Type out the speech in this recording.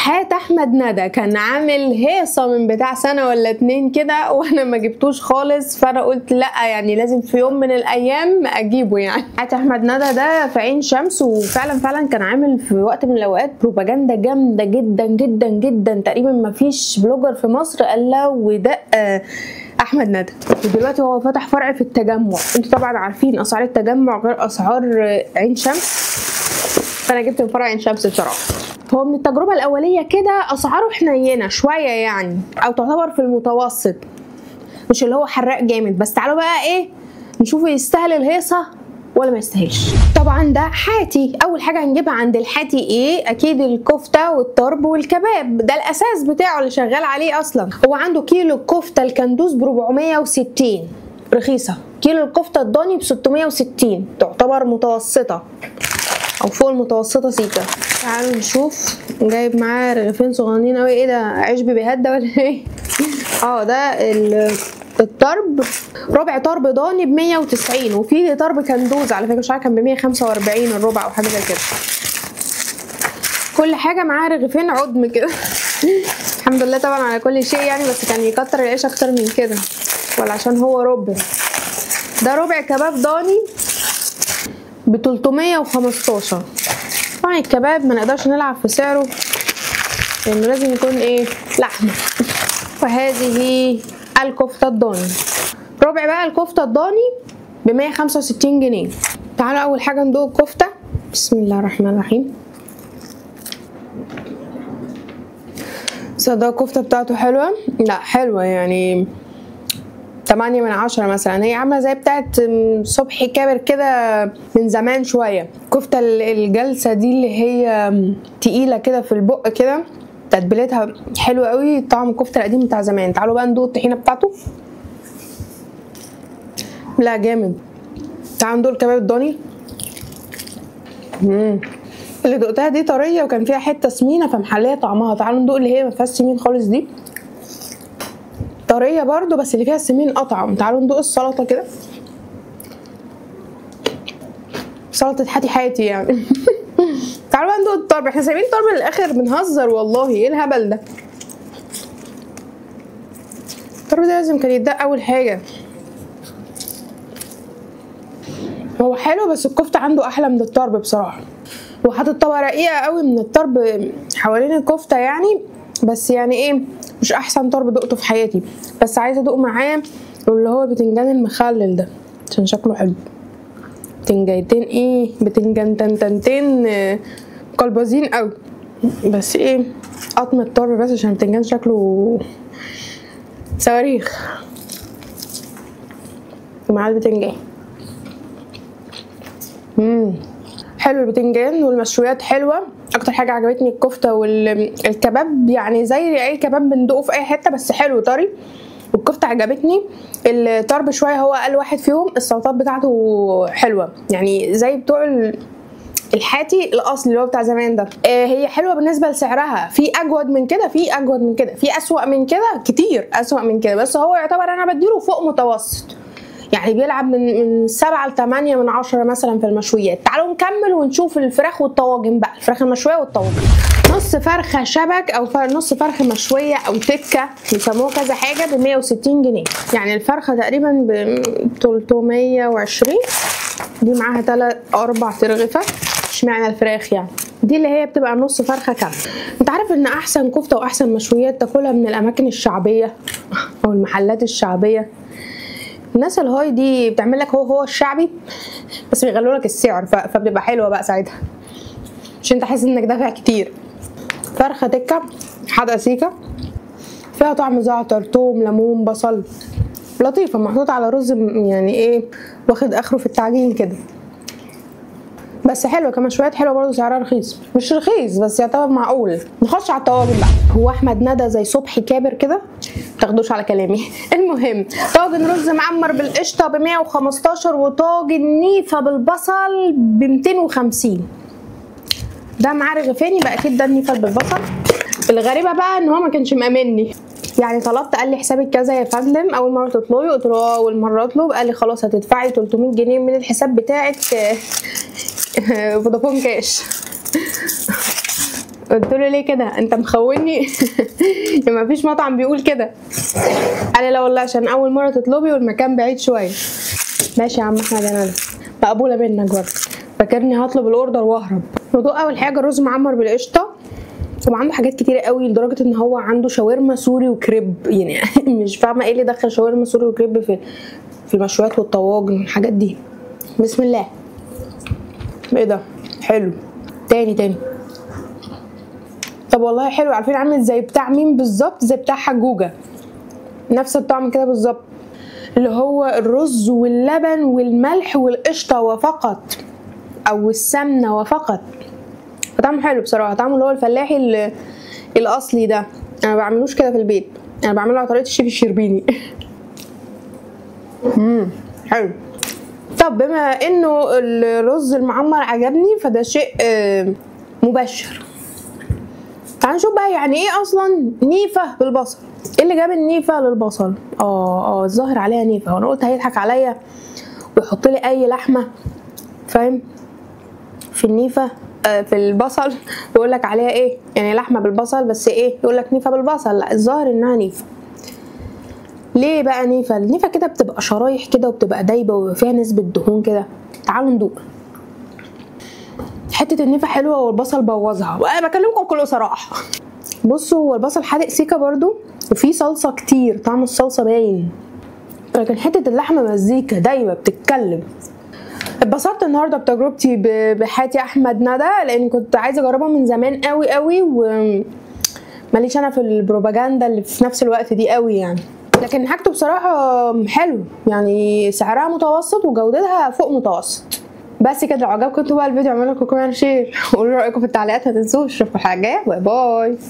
شحات احمد ندى كان عامل هيصه من بتاع سنة ولا اتنين كده، وانا ما جبتوش خالص، فانا قلت لا يعني لازم في يوم من الايام اجيبه. يعني شحات احمد ندى ده في عين شمس، وفعلا فعلا كان عامل في وقت من الاوقات بروباجندا جامدة جدا جدا جدا، تقريبا ما فيش blogger في مصر الا ودق احمد ندى. ودلوقتي هو فتح فرع في التجمع، انتوا طبعا عارفين اسعار التجمع غير اسعار عين شمس، فانا جبت من فرع عين شمس بصراحة. هو من التجربة الاولية كده اسعاره حنينه شوية يعني، او تعتبر في المتوسط، مش اللي هو حراق جامد. بس تعالوا بقى ايه نشوفه يستاهل الهيصه ولا ما يستاهلش. طبعا ده حاتي، اول حاجة هنجيبها عند الحاتي ايه؟ اكيد الكفتة والطرب والكباب، ده الاساس بتاعه اللي شغال عليه اصلا. هو عنده كيلو الكفتة الكندوز ب 460، رخيصة. كيلو الكفتة الضاني ب 660، تعتبر متوسطه او فوق المتوسطة سيكا. تعالوا نشوف، جايب معاه رغيفين صغننين قوي. ايه ده، عيش بيبيهات ده ولا ايه؟ ده الطرب، ربع طرب ضاني ب 190، وفي طرب كندوز على فكرة مش عارفه كان ب 145 الربع او حاجة زي كده. كل حاجة معاها رغيفين عظم كده. الحمد لله طبعا على كل شيء يعني، بس كان يكتر العيش اكتر من كده، ولا عشان هو ربع. ده ربع كباب ضاني ب 315. طبعا الكباب ما نقدرش نلعب في سعره لانه لازم يكون ايه، لحمه. وهذه الكفتة الضاني، ربع بقى الكفتة الضاني ب 165 جنيه. تعالوا اول حاجة ندوق الكفتة. بسم الله الرحمن الرحيم. صدق الكفتة بتاعته حلوة، لا حلوة يعني 8 من 10 مثلا. هي عامله زي بتاعت صبحي كابر كده من زمان شوية. الكفتة الجلسة دي اللي هي تقيلة كده في البق كده، تتبيلتها حلوة قوي، طعم الكفتة القديم بتاع زمان. تعالوا بقى ندوق الطحينه بتاعته. لا جامد. تعالوا ندوق الكباب الضاني. اللي دقتها دي طرية وكان فيها حتة سمينه فمحليه طعمها. تعالوا ندوق اللي هي ما فيهاش سمين خالص، دي طرية برضو بس اللي فيها السمين اطعم. تعالوا ندوق السلطة كده، سلطة حاتي حاتي يعني. تعالوا بقى ندوق الطرب، احنا سايبين الطرب للاخر، بنهزر والله، ايه الهبل ده؟ الطرب ده لازم كان يتدق اول حاجة. هو حلو بس الكفتة عنده احلى من الطرب بصراحة، وحاطط طبقه رقيقه قوي من الطرب حوالين الكفتة يعني، بس يعني ايه، مش احسن طرب دقته في حياتي. بس عايزه ادوق معاه اللي هو بتنجان المخلل ده عشان شكله حلو. بتنجانتين ايه، بتنجانتين قلبازين قوي، بس ايه قطم الطرب بس عشان البتنجان شكله صواريخ ومع البتنجان. حلو البتنجان والمشويات حلوة. اكتر حاجة عجبتني الكفتة والكباب، يعني زي اي كباب بندوقه في اي حتة بس حلو طري. والكفته عجبتني. الطرب شوية هو اقل واحد فيهم. السلطات بتاعته حلوة يعني زي بتوع الحاتي الاصلي اللي هو بتاع زمان ده. هي حلوة بالنسبة لسعرها، في اجود من كده، في اجود من كده، في اسوأ من كده كتير، اسوأ من كده، بس هو يعتبر انا بديله فوق متوسط يعني، بيلعب من 7 ل 8 من 10 مثلا في المشويات. تعالوا نكمل ونشوف الفراخ والطواجن بقى، الفراخ المشويه والطواجن. نص فرخة شبك او نص فرخة مشوية او تكه بيسموها كذا حاجة ب 160 جنيه، يعني الفرخه تقريبا ب 320. دي معاها 3 4 ترغفه، اشمعنى الفراخ يعني، دي اللي هي بتبقى نص فرخة كاملة. انت عارف ان احسن كفته واحسن مشويات تاكلها من الاماكن الشعبية او المحلات الشعبية. الناس الهاي دي بتعمل لك هو الشعبي بس بيغلوا لك السعر، فبتبقى حلوة بقى ساعتها، مش انت حاسس انك دافع كتير. فرخة تكه حادقه سيكه، فيها طعم زعتر، توم، ليمون، بصل، لطيفة، محطوط على رز يعني ايه واخد اخره في التعجين كده، بس حلوة كمشويات، حلوة برضه، سعرها رخيص، مش رخيص بس يعتبر معقول. نخش على الطواجن بقى. هو احمد ندى زي صبحي كابر كده، متاخدوش على كلامي. المهم طاجن رز معمر بالقشطه ب 115، وطاجن نيفه بالبصل ب 250. ده معاه رغيفين، يبقى اكيد ده النيفه بالبصل. الغريبة بقى ان هو ما كانش مأمني، يعني طلبت قال لي حسابك كذا يا فندم اول مرة تطلبي، قلت له اول مرة اطلب، قال لي خلاص هتدفعي 300 جنيه من الحساب بتاعك فودافون كاش. قلت له ليه كده انت مخوني؟ ما فيش مطعم بيقول كده. قال لي لا والله عشان اول مرة تطلبي والمكان بعيد شوية. ماشي يا عم احمد، انا مقبولة منك برضه، فاكرني هطلب ال order واهرب. موضوع اول حاجة رز معمر بالقشطه، طبعا عنده حاجات كتيرة قوي لدرجة ان هو عنده شاورما سوري وكريب، يعني مش فاهمه ايه اللي دخل شاورما سوري وكريب في المشويات والطواجن والحاجات دي. بسم الله. ايه ده حلو. تاني تاني. طب والله حلو. عارفين عامل زي بتاع مين بالظبط؟ زي بتاع حجوجه، نفس الطعم كده بالظبط، اللي هو الرز واللبن والملح والقشطه وفقط، او السمنة وفقط. طعمه حلو بصراحة، طعمه اللي هو الفلاحي الاصلي ده. انا ما بعملوش كده في البيت، انا بعمله على طريقه الشيف الشربيني. حلو. طب بما انه الرز المعمر عجبني فده شيء مبشر. تعالوا نشوف بقى يعني ايه اصلا نيفه بالبصل. ايه اللي جاب النيفه للبصل؟ الظاهر عليها نيفه، وانا قلت هيضحك عليا ويحط لي اي لحمه، فاهم، في النيفه في البصل، يقول لك عليها ايه يعني لحمه بالبصل، بس ايه يقول لك نيفه بالبصل. لا الظاهر انها نيفه. ليه بقى نيفه؟ النيفه كده بتبقى شرايح كده وبتبقى دايبه وفيها نسبه دهون كده. تعالوا ندوق. حتة النيفه حلوة والبصل بوظها، وانا بكلمكم كله صراحة. بصوا هو البصل حادق سيكه برده، وفي صلصه كتير، طعم الصلصه باين، لكن حتة اللحمة مزيكا دايبه بتتكلم. اتبسطت النهارده بتجربتي بحاتي احمد ندى، لان كنت عايزه اجربها من زمان قوي قوي، وماليش انا في البروباجندا اللي في نفس الوقت دي قوي يعني. لكن حاجته بصراحة حلو يعني، سعرها متوسط وجودتها فوق متوسط. بس كده، لو عجبكم انتوا بقى الفيديو اعملوا لكم comment share وقولوا رايكم في التعليقات، ما تنسوش. اشوفكم الحلقة الجاية، bye bye.